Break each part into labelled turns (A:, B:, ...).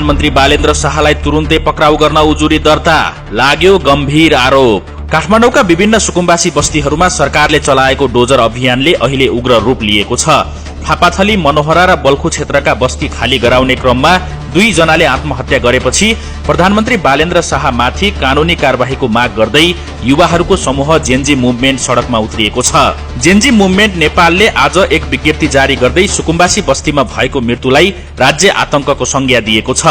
A: प्रधानमन्त्री बालेन्द्र शाहलाई तुरुन्तै पक्राउ गर्न उजुरी दर्ता, लाग्यो गम्भीर आरोप। काठमाडौँका विभिन्न सुकुम्बासी बस्तीहरूमा सरकारले चलाएको डोजर अभियानले अहिले उग्र रूप लिएको छ। थापाथली, मनोहरा र बल्खु क्षेत्रका बस्ती खाली गराउने क्रममा 2 जनाले आत्महत्या गरेपछि प्रधानमन्त्री बालेन्द्र शाहमाथि कानूनी कार्यवाहीको माग गर्दै युवाहरूको समूह जेन्जी मुभमेन्ट सड़कमा उत्रिएको छ। जेन्जी मुभमेन्ट नेपालले आज एक विज्ञप्ति जारी गर्दै सुकुम्बासी बस्तीमा भएको मृत्युलाई राज्य आतंकको संज्ञा दिएको छ।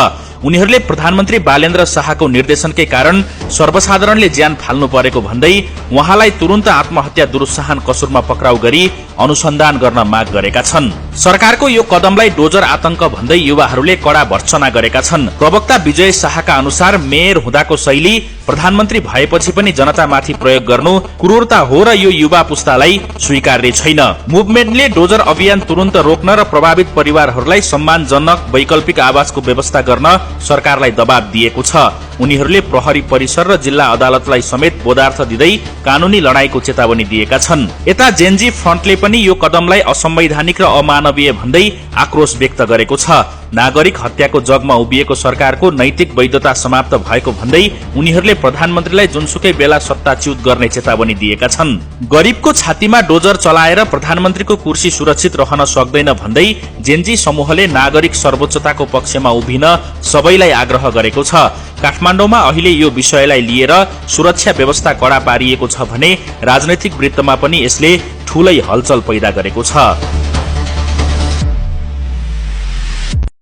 A: उनीहरूले प्रधानमन्त्री बालेन्द्र शाहको निर्देशनकै कारण सर्वसाधारणले ज्यान फाल्नु परेको भन्दै उहाँलाई तुरुन्त आत्महत्या दुरुत्साहन कसुरमा पक्राउ गरी अनुसन्धान गर्न माग गरेका छन्। सरकारको यो कदमलाई डोजर आतंक भन्दै युवाहरूले कड़ा भर्त्सना गरेका छन्। प्रवक्ता विजय शाहका अनुसार मेयर हुँदाको शैली प्रधानमन्त्री भएपछि पनि जनतामाथि प्रयोग गर्नु क्रूरता हो र यो युवा पुस्तालाई स्वीकार्य छैन। मुभमेन्टले डोजर अभियान तुरुन्त रोक्न र प्रभावित परिवारहरूलाई सम्मानजनक वैकल्पिक आवासको व्यवस्था गर्न सरकारलाई दबाब दिएको छ। उनीहरूले प्रहरी परिसर र जिल्ला अदालतलाई समेत बोधार्थ दिँदै कानूनी लडाईँको चेतावनी दिएका छन्। यता जेन्जी फ्रन्टले पनि यो कदमलाई असंवैधानिक र अमानवीय भन्दै आक्रोश व्यक्त गरेको छ। नागरिक हत्याको जगमा उभिएको सरकारको नैतिक वैधता समाप्त भएको भन्दै उनीहरूले प्रधानमन्त्रीलाई जुनसुकै बेला सत्ताच्युत गर्ने चेतावनी दिएका छन्। गरीबको छातीमा डोजर चलाएर प्रधानमन्त्रीको कुर्सी सुरक्षित रहन सक्दैन भन्दै जेन्जी समूहले नागरिक सर्वोच्चताको पक्षमा उभिन सबैलाई आग्रह गरेको छ। काठमाडौँमा अहिले यो विषयलाई लिएर सुरक्षा व्यवस्था कड़ा पारिएको छ भने राजनैतिक वृत्तमा पनि यसले ठूलै हलचल पैदा गरेको छ।